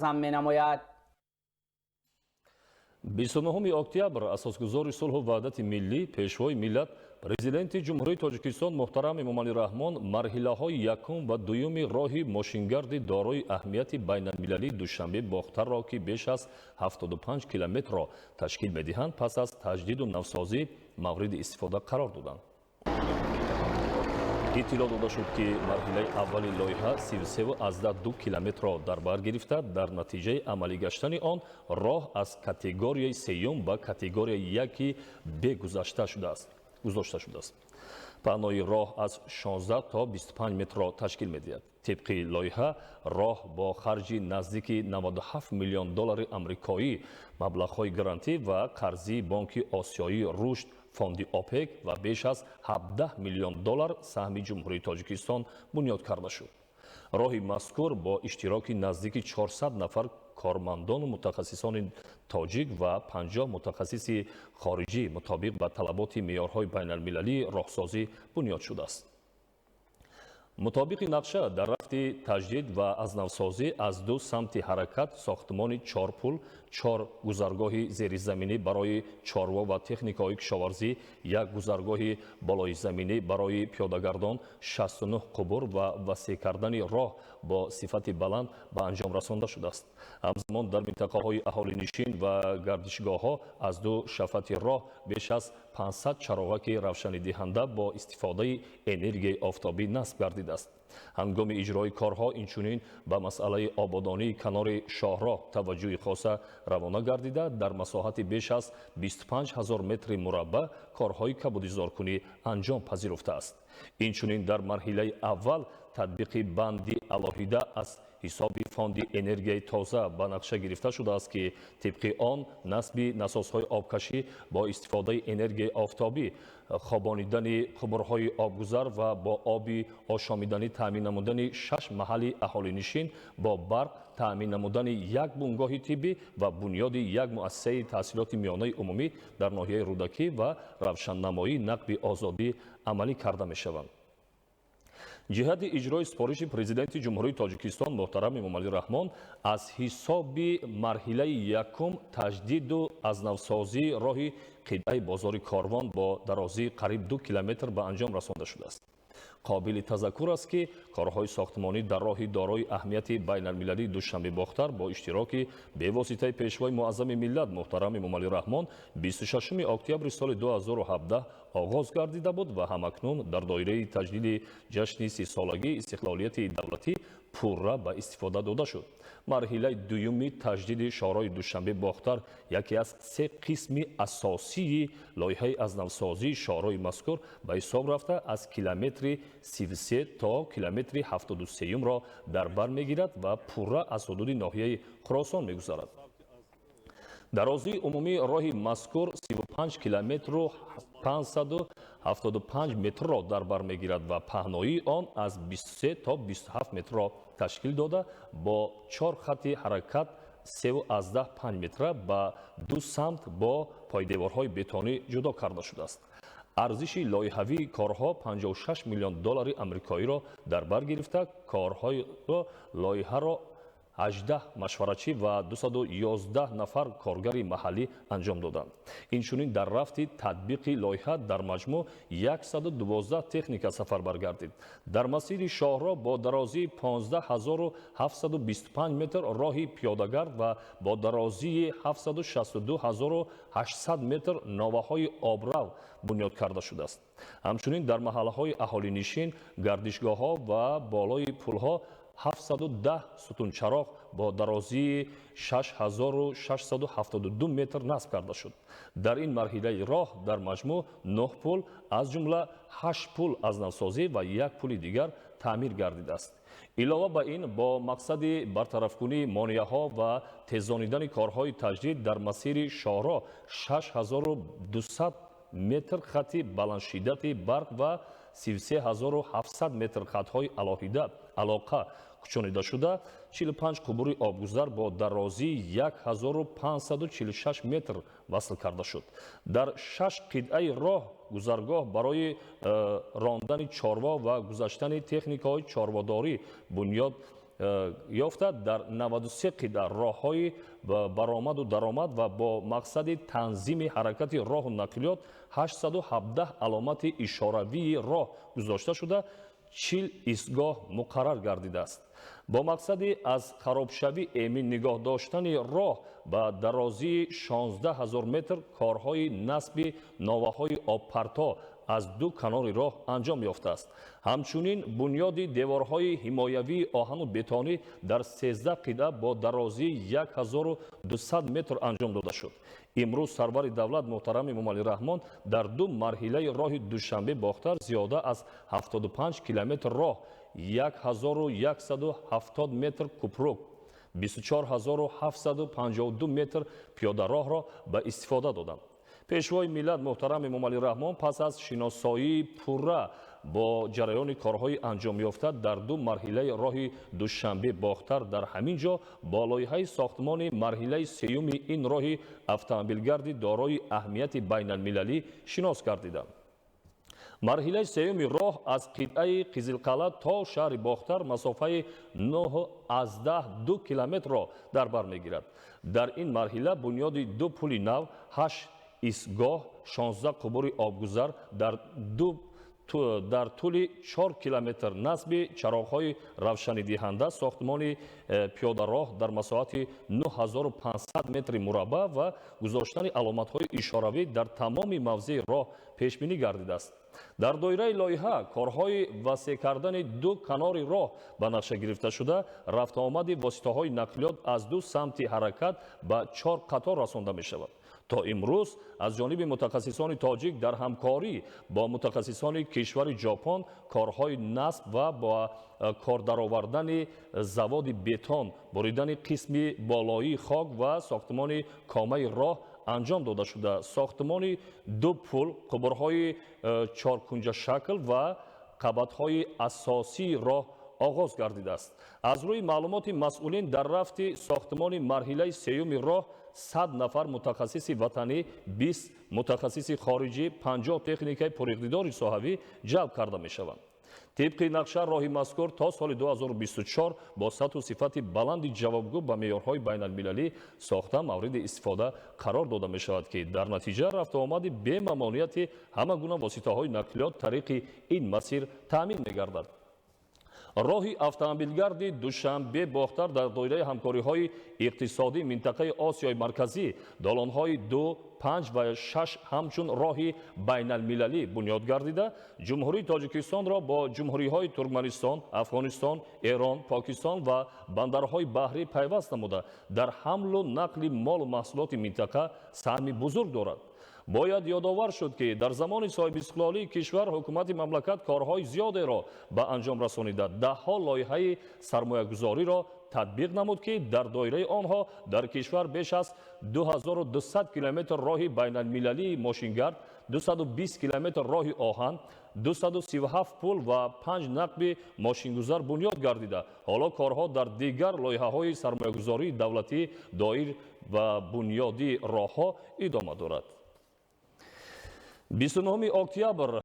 Менамояд. 29 октябр асосгузори сулҳу ваҳдати миллӣ, Пешвои миллат, Президенти Ҷумҳурии Тоҷикистон муҳтарам Эмомалӣ Раҳмон марҳилаҳои якум ва дуюми роҳи мошингарди дорои аҳамияти байналмилалии Душанбе Бохтарро, ки беш аз 75 километрро ташкил медиҳанд, пас аз таҷдиду навсозӣ мавриди истифода қарор доданд. Иттилоъ дода шуд, ки марҳилаи аввали лоиҳа 33,2 километрро дар бар гирифта, дар натиҷаи амалӣ гаштани он роҳ аз категорияи сеюм ба категорияи яки Б гузашта шудааст, гузошта шудааст. Паҳнои роҳ аз 16 то 25 метрро ташкил медиҳад. Тибқи лоиҳа, роҳ бо харҷи наздики 97 миллион доллари амрикоӣ, маблағҳои грантӣ ва қарзии Бонки Осиёии рушд, фонди ОПЕК ва беш аз 17 миллион доллар саҳми Ҷумҳурии Тоҷикистон бунёд карда шуд. Роҳи мазкур бо иштироки наздики 400 нафар кормандону мутахассисони тоҷик ва 50 мутахассиси хориҷӣ мутобиқ ба талаботи меъёрҳои байналмилалии роҳсозӣ бунёд шудааст. Мутобиқи нақша, дар рафти таҷдид ва азнавсозӣ аз ду самти ҳаракат сохтмони чор пул, чор гузаргоҳи зеризаминӣ барои чорво ва техникаҳои кишоварзӣ, як гузаргоҳи болоизаминӣ барои пиёдагардон, 69 қубур ва васеъ кардани роҳ бо сифати баланд ба анҷом расонда шудааст. Ҳамзамон, дар минтақаҳои аҳолинишин ва гардишгоҳҳо аз ду шафати роҳ беш аз 500 чароғаки равшанидиҳанда бо истифодаи энергияи офтобӣ насб гардидааст. Ҳангоми иҷрои корҳо инчунин ба масъалаи ободонии канори шоҳроҳ таваҷҷӯҳи хоса равона гардида, дар масоҳати беш аз 25 ҳазор метри мураббаъ корҳои кабудизоркунӣ анҷом пазируфтааст. Инчунин, дар марҳилаи аввал татбиқи банди алоҳида аз ҳисоби фонди энергияи тоза ба нақша гирифта шудааст, ки тибқи он насби насосҳои обкашӣ бо истифодаи энергияи офтобӣ, хобонидани қубурҳои обгузар ва бо оби ошомиданӣ таъмин намудани шаш маҳалли аҳолинишин, бо барқ таъмин намудани як бунгоҳи тиббӣ ва бунёди як муассисаи таҳсилоти миёнаи умумӣ дар ноҳияи Рӯдакӣ ва равшаннамоии нақби Озодӣ амалӣ карда мешаванд. Ҷиҳати иҷрои супориши Президенти Ҷумҳурии Тоҷикистон муҳтарам Эмомалӣ Раҳмон аз ҳисоби марҳилаи якум таҷдиду азнавсозии роҳи қитъаи бозори Корвон бо дарозии қариб 2 километр ба анҷом расонда шудааст. Қобили тазаккур аст, ки корҳои сохтмонӣ дар роҳи дорои аҳамияти байналмилалии Душанбе Бохтар бо иштироки бевоситаи Пешвои муаззами миллат муҳтарам Эмомалӣ Раҳмон 26 октябри соли 2017 оғоз гардида буд ва ҳамакнун дар доираи таҷлили ҷашни 30-солагии истиқлолияти давлатӣ пурра ба истифода дода шуд. Марҳилаи дуюми таҷдиди шоҳроҳи Душанбе Бохтар яке аз се қисми асосии лоиҳаи азнавсозии шоҳроҳи мазкур ба ҳисоб рафта, аз километри 33 то километри 73-ро дар бар мегирад ва пурра аз ҳудуди ноҳияи Хуросон мегузарад. Дарозии умумии роҳи мазкур 35 километру 575 метрро дар бар мегирад ва паҳноии он аз 23 то 27 метрро ташкил дода, бо чор хати ҳаракат 3,5 метра ба ду самт бо пойдеворҳои бетонӣ ҷудо карда шудааст. Арзиши лоиҳавии корҳо 56 миллион доллари амрикоиро дар бар гирифта, корҳоро лоиҳаро 18 машваратчӣ ва 211 нафар коргари маҳаллӣ анҷом доданд. Инчунин, дар рафти татбиқи лоиҳа дар маҷмӯъ 112 техника сафарбар гардид. Дар масири шоҳроҳ бо дарозии 15 725 метр роҳи пиёдагард ва бо дарозии 762 800 метр новаҳои обрав бунёд карда шудааст. Ҳамчунин, дар маҳаллаҳои аҳолинишин, гардишгоҳҳо ва болои пулҳо 710 сутунчароғ бо дарозии 6672 метр насб карда шуд. Дар ин марҳилаи роҳ дар маҷмӯъ 9 пул, аз ҷумла 8 пул аз навсозӣ ва як пули дигар таъмир гардидааст. Илова ба ин, бо мақсади бартарафкунии монеаҳо ва тезонидани корҳои таҷдид дар масири шоҳроҳ 6200 метр хати баландшиддати барқ ва 33 700 метр хатҳои алоҳида алоқа кӯчонида шуда, 45 қубури обгузар бо дарозии 1546 метр васл карда шуд. Дар шаш қитъаи роҳ гузаргоҳ барои рондани чорво ва гузаштани техникаҳои чорводорӣ бунёд. ёфта, дар 93 қитъа роҳҳои баромаду даромад ва бо мақсади танзими ҳаракати роҳу нақлиёт 817 аломати ишоравии роҳ гузошта шуда, 40 истгоҳ муқаррар гардидааст. Бо мақсади аз харобшавӣ эмин нигоҳ доштани роҳ ба дарозии 16 ҳазор метр корҳои насби новаҳои обпарто аз ду канори роҳ анҷом ёфтааст. Ҳамчунин бунёди деворҳои ҳимоявии оҳану бетонӣ дар 13 қитъа бо дарозии 1200 метр анҷом дода шуд. Имрӯз сарвари давлат муҳтарам Эмомалӣ Раҳмон дар ду марҳилаи роҳи Душанбе Бохтар зиёда аз 75 километр роҳ, 1170 метр купрук, 24752 метр пиёдароҳро ба истифода доданд. Пешвои миллат муҳтарам Эмомалӣ Раҳмон пас аз шиносоии пурра бо ҷараёни корҳои анҷомёфта дар ду марҳилаи роҳи Душанбе Бохтар дар ҳамин ҷо бо лоиҳаи сохтмони марҳилаи сеюми ин роҳи автомобилгарди дорои аҳамияти байналмилалӣ шинос гардиданд. Марҳилаи сеюми роҳ аз қитъаи Қизилқалъа то шаҳри Бохтар масофаи 9,2 километрро дар бар мегирад. Дар ин марҳила бунёди ду пули нав, ҳашт истгоҳ, 16 қубури обгузар, дар тӯли 4 километр насби чароғҳои равшанидиҳанда, сохтмони пиёдароҳ дар масоҳати 9500 метри мураббаъ ва гузоштани аломатҳои ишоравӣ дар тамоми мавзеи роҳ пешбинӣ гардидааст. Дар доираи лоиҳа корҳои васеъ кардани ду канори роҳ ба нақша гирифта шуда, рафтуомади воситаҳои нақлиёт аз ду самти ҳаракат ба чор қатор расонда мешавад. То имрӯз аз ҷониби мутахассисони тоҷик дар ҳамкорӣ бо мутахассисони кишвари Ҷопон корҳои насб ва бо кор даровардани заводи бетон, буридани қисми болоии хок ва сохтмони комаи роҳ анҷом дода шуда, сохтмони ду пул, қубурҳои чоркунҷашакл ва қабатҳои асосии роҳ оғоз гардидааст. Аз рӯи маълумоти масъулин, дар рафти сохтмони марҳилаи сеюми роҳ 100 нафар мутахассиси ватанӣ, 20 мутахассиси хориҷӣ, 50 техникаи пуриқтидори соҳавӣ ҷалб карда мешаванд. Тибқи нақша, роҳи мазкур то соли 2024 бо сатҳу сифати баланди ҷавобгӯ ба меъёрҳои байналмилалӣ сохта, мавриди истифода қарор дода мешавад, ки дар натиҷа рафтуомади бемамониати ҳама гуна воситаҳои нақлиёт тариқи ин масир таъмин мегардад. Роҳи автомобилгарди Душанбе Бохтар дар доираи ҳамкориҳои иқтисодии минтақаи Осиёи Марказӣ, долонҳои ду, панҷ ва шаш ҳамчун роҳи байналмилалӣ бунёд гардида, Ҷумҳурии Тоҷикистонро бо ҷумҳуриҳои Туркманистон, Афғонистон, Эрон, Покистон ва бандарҳои баҳрӣ пайваст намуда, дар ҳамлу нақли молу маҳсулоти минтақа саҳми бузург дорад. Бояд ёдовар шуд, ки дар замони соҳибистиқлолии кишвар ҳукумати мамлакат корҳои зиёдеро ба анҷом расонида, даҳҳо лоиҳаи сармоягузориро татбиқ намуд, ки дар доираи онҳо дар кишвар беш аз 2200 километр роҳи байналмилалии мошингард, 220 километр роҳи оҳан, 237 пул ва панҷ нақби мошингузар бунёд гардида, ҳоло корҳо дар дигар лоиҳаҳои сармоягузории давлатӣ доир ба бунёди роҳҳо идома дорад. 29 октябр.